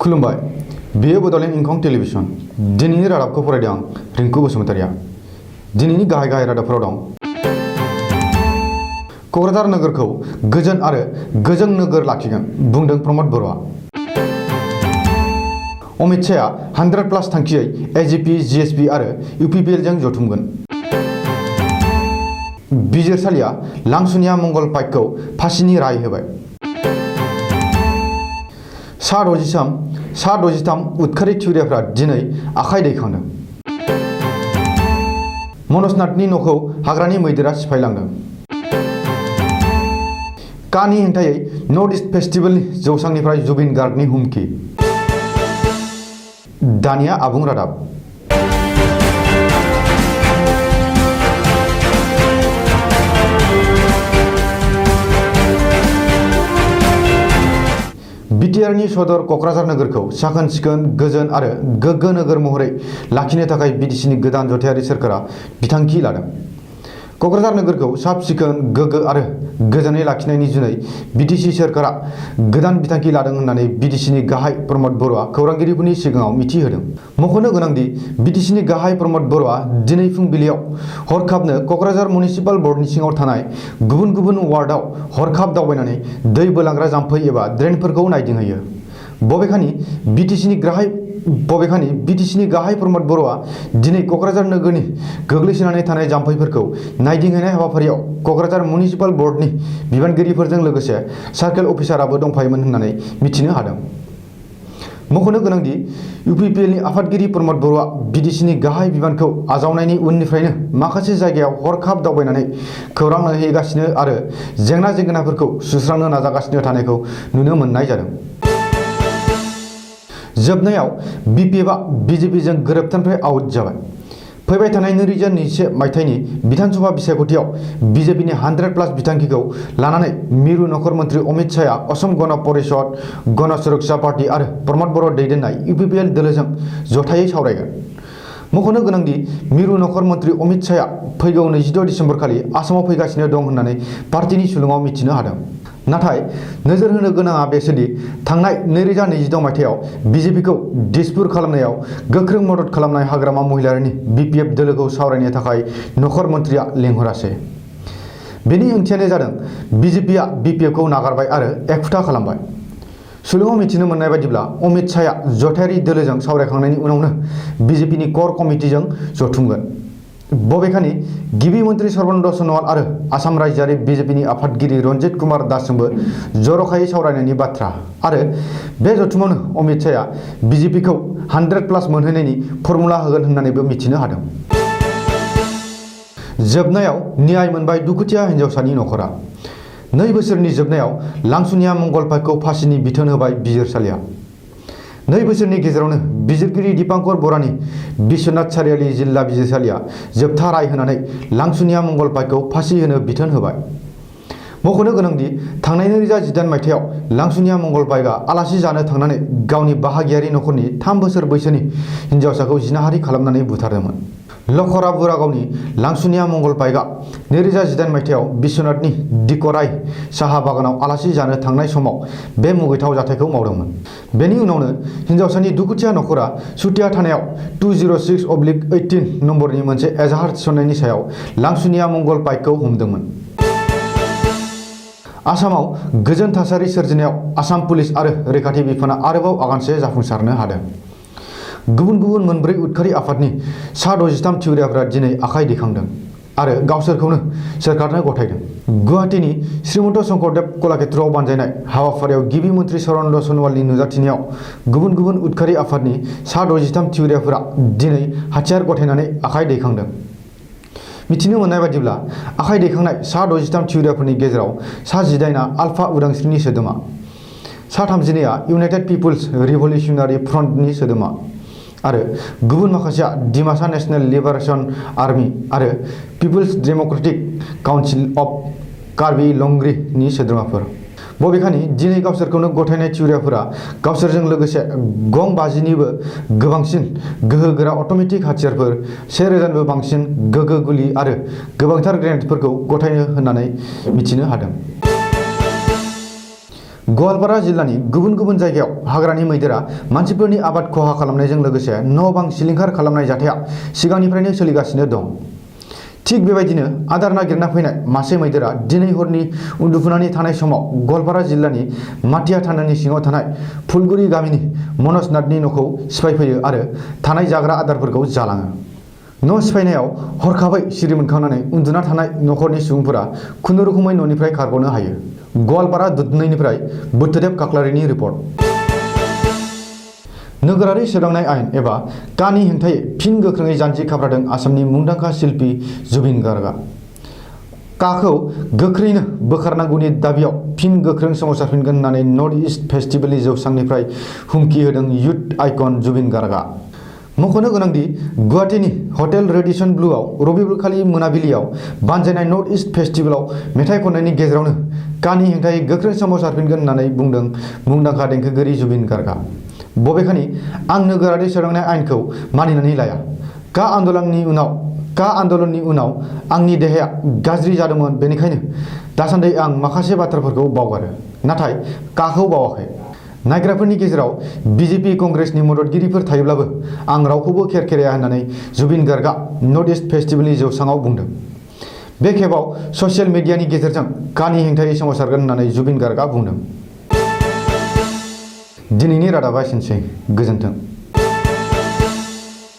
खुलुमबाय बेयो बड'लेण्ड इंखं टेलिभिजन दिनैनि रादाबखौ फरायदों आं रिंकु बसुमतारिया दिनैनि गाहाय रादाबफोराव दं क'क्राझार नोगोरखौ गोजोन आरो गोजों नोगोर लाखिगोन बुंदों प्रमद बर'आ अमित शाहआ 100+ थांखियै एजिपि जिएसपि आरो इउपिपिएल जों जथुमगोन बिजिरसालिया लांसुनिया मंगल पाइकखौ फांसिनि राय होबाय सा 63 उदखारि थिउरियाफ्रा दिनै आखाइ दैखांदों मनज नाथनि न'खौ हाग्रानि मैदेरा सिफायलांदों कानि हेंथायै नर्थ इस्ट फेस्टिभेलनि जौसांनिफ्राय जुबिन गार्गनि हुमखि दानिया आबुं रादाब बिटिआरनि सदर क'क्राझार नोगोरखौ साखोन सिखोन गोजोन आरो गोग्गो नोगोर महरै लाखिनो थाखाय बिटिसिनि गोदान जथायारि सोरखारा बिथांखि लादों क'क्राझार नोगोरखौ साब सिखोन गोग्गो आरो गोजोनै लाखिनायनि जुनै बिटिसि सोरखारा गोदान बिथांखि लादों होननानै बिटिसिनि गाहाय प्रमद बर'आ खौरांगिरिफोरनि सिगाङाव मिथिहोदों मख'नो गोनांदि बिटिसिनि गाहाय प्रमद बर'आ दिनै फुंबिलियाव हरखाबनो क'क्राझार मिउनिसिपाल बर्डनि सिङाव थानाय गुबुन गुबुन वार्डआव हरखाब दावबायनानै दै बोलांग्रा जाम्फै एबा ड्रेनफोरखौ नायदिंहैयो बबेखानि बिटिसिनि गाहाय प्रमद बर'आ दिनै क'क्राझार नोगोरनि गोग्लैसोनानै थानाय जाम्फैफोरखौ नायदिंहैनाय हाबाफारियाव क'क्राझार मिउनिसिपाल बर्डनि बिबानगिरिफोरजों लोगोसे सार्केल अफिसाराबो दंफायोमोन होननानै मिथिनो हादों मख'नो गोनांदि इउपिपिएलनि आफादगिरि प्रमद बर'आ बिटिसिनि गाहाय बिबानखौ आजावनायनि उननिफ्रायनो माखासे जायगायाव हरखाब दावबायनानै खौरां लाहैगासिनो आरो जेंना जेंगोनाफोरखौ सुस्रांनो नाजागासिनो थानायखौ नुनो मोननाय जादों जोबनायाव बिपिएफआ बिजेपिजों गोरोबथानिफ्राय आउट जाबाय फैबाय थानाय 2021 मायथाइनि बिधानसभा बिसायख'थियाव बिजेपिनि 100+ बिथांखिखौ लानानै मिरु नखर मन्त्रि अमित शाहआ असम गण परिषद गण सुरक्षा पार्टी आरो प्रमद बर' दैदेननाय इउपिपिएल दोलोजों जथायै सावरायगोन मख'नो गोनांदि मिरु नखर मन्त्रि अमित शाहआ फैगौ 26 डिसेम्बर खालि आसामाव फैगासिनो दं होननानै पार्टीनि सुलुङाव मिथिनो हादों नाथाय नोजोर होनो गोनाङा बेसोदि थांनाय 2026 मायथाइयाव बिजेपिखौ दिसपुर खालामनायाव गोख्रों मदद खालामनाय हाग्रामा महिलारिनि बिपिएफ दोलोखौ सावरायनो थाखाय नखर मन्त्रिया लेंहरासै बेनि ओंथियानो जादों बिजेपिया बिपिएफखौ नागारबाय आरो एखुथा खालामबाय सुलुङाव मिथिनो मोननाय बायदिब्ला अमित शाहआ जथायारि दोलोजों सावरायखांनायनि उनावनो बिजेपिनि कोर कमिटिजों जथुमगोन बबेखानि गिबि मन्त्रि सर्बानन्द सन'वाल आरो आसाम रायजोआरि बिजेपिनि आफादगिरि रन्जित कुमार दासजोंबो जर'खायै सावरायनायनि बाथ्रा आरो बे जथुमावनो अमित शाहआ बिजेपिखौ 100+ मोनहैनायनि फर्मुला होगोन होननानैबो मिथिनो हादों जोबनायाव न्याय मोनबाय दुखुथिया हिन्जावसानि नखरा 2 बोसोरनि जोबनायाव लांसुनिया मंगल पाइकखौ फांसिनि बिथोन होबाय बिजिरसालिया 2 बोसोरनि गेजेरावनो बिजिरगिरि दीपांकर बरानि बिश्वनाथ सारियाली जिल्ला बिजिरसालिया जोबथा राय होनानै लांसुनिया मंगल पाइकखौ फांसि होनो बिथोन होबाय मख'नो गोनांदि थांनाय 2018 मायथाइयाव लांसुनिया मंगल पाइकआ आलासि जानो थांनानै गावनि बाहागियारि नखरनि 3 बोसोर बैसोनि हिन्जावसाखौ जिनाहारि खालामनानै बुथारदोंमोन लखरा बुरागावनि लांसुनिया मंगल पाइकआ 2018 मायथाइयाव बिश्वनाथनि दिकराय साहा बागानाव आलासि जानो थांनाय समाव बे मुगैथाव जाथायखौ मावदोंमोन बेनि उनावनो हिन्जावसानि दुखुथिया नखरा सुतिया थानायाव 206/18 नम्बरनि मोनसे एजाहार थिसननायनि सायाव लांसुनिया मंगल पाइकखौ हमदोंमोन आसामाव गोजोन थासारि सोरजिनायाव आसाम पुलिस आरो रैखाथि बिफाना आरोबाव आगानसे जाफुंसारनो हादों गुबुन गुबुन मोनब्रै उदखारि आफादनि सा 63 थिउरियाफ्रा दिनै आखाइ दैखांदों आरो गावसोरखौनो सोरखारनो गथायदों गुवाहाटीनि श्रीमन्त शंकरदेव कलाक्षेत्रआव बानजायनाय हाबाफारियाव गिबि मन्त्रि सर्बानन्द सन'वालनि नुजाथिनायाव गुबुन गुबुन उदखारि आफादनि सा 63 थिउरियाफोरा दिनै हाथियार गथायनानै आखाइ दैखांदों मिथिनो मोननाय बायदिब्ला आखाइ दैखांनाय सा 63 थिउरियाफोरनि गेजेराव सा 19आ आल्फा उदांस्रिनि सोद्रोमा सा 32आ इउनाइटेड पिपुल्स रिभलिउसनारि फ्रन्टनि सोद्रोमा आरो गुबुन माखासेया डिमासा नेशनेल लिबारेशन आर्मी आरो people's democratic council of Karbi लंग्रीनि सोद्रोमाफोर बबेखानि दिनै गावसोरखौनो गथायनाय थिउरियाफोरा गावसोरजों लोगोसे गं 50निबो गोबांसिन गोहोगोरा अट'मेटिक हाथियारफोर 1000निबो बांसिन गोगो गुलि आरो गोबांथार ग्रेनेडफोरखौ गथायनो होननानै मिथिनो हादों गवालपारा जिल्लानि गुबुन गुबुन जायगायाव हाग्रानि मैदेरा मानसिफोरनि आबाद खहा खालामनायजों लोगोसे न' बां सिलिंखार खालामनाय जाथाया सिगांनिफ्रायनो सोलिगासिनो दं। थिग बेबायदिनो आदार नागिरना फैनाय मासे मैदेरा दिनै हरनि उन्दुफुनानै थानाय समाव गवालपारा जिल्लानि माटिया थानानि सिङाव थानाय फुलगुरि गामिनि मनज नाथनि न'खौ सिफायफैयो आरो थानाय जाग्रा आदारफोरखौ जालाङो। न' सिफायनायाव हरखाबै सिरि मोनखांनानै उन्दुना थानाय नखरनि सुबुंफोरा खुनुरुखुमै न'निफ्राय खारग'नो हायो। गवालपारा दुधनैनिफ्राय बुद्धदेब काक्लारिनि रिपर्ट। नोगोरारि सोदांनाय आयेन एबा कानि हेंथायै फिन गोख्रोङै जानजि खाफ्रादों आसामनि मुंदांखा शिल्पी जुबिन गार्गआ। काखौ गोख्रैनो बोखारनांगौनि दाबियाव फिन गोख्रों सोमावसारफिनगोन होननानै नर्थ इस्ट फेस्टिभेलनि जौसांनिफ्राय हुमखि होदों युथ आइकन जुबिन गार्गआ। मख'नो गोनांदि गुवाहाटीनि हटेल रेडिसन ब्लुआव रबिबारखालि मोनाबिलियाव बानजायनाय नर्थ इस्ट फेस्टिभेलाव मेथाइ खननायनि गेजेरावनो कानि हेंथायै गोख्रों सोमावसारफिनगोन होननानै बुंदों मुंदांखा देंखोगिरि जुबिन गार्गआ। बबेखानि आं नोगोरारि सोदांनाय आयेनखौ मानिनानै लाया। का आन्दलननि उनाव आंनि देहाया गाज्रि जादोंमोन, बेनिखायनो दासान्दि आं माखासे बाथ्राफोरखौ बावगारो, नाथाय काखौ बावाखै। नायग्राफोरनि गेजेराव बिजेपि कंग्रेसनि मददगिरिफोर थायोब्लाबो आं रावखौबो खेरखेराया होननानै जुबिन गार्गआ नर्थ इस्ट फेस्टिभेलनि जौसाङाव बुंदों। बे खेबाव ससियेल मिडियानि गेजेरजों कानि हेंथायै सोमावसारगोन होननानै जुबिन गार्गआ बुंदों। दिनैनि रादाबा एसेनोसै। गोजोन्थों।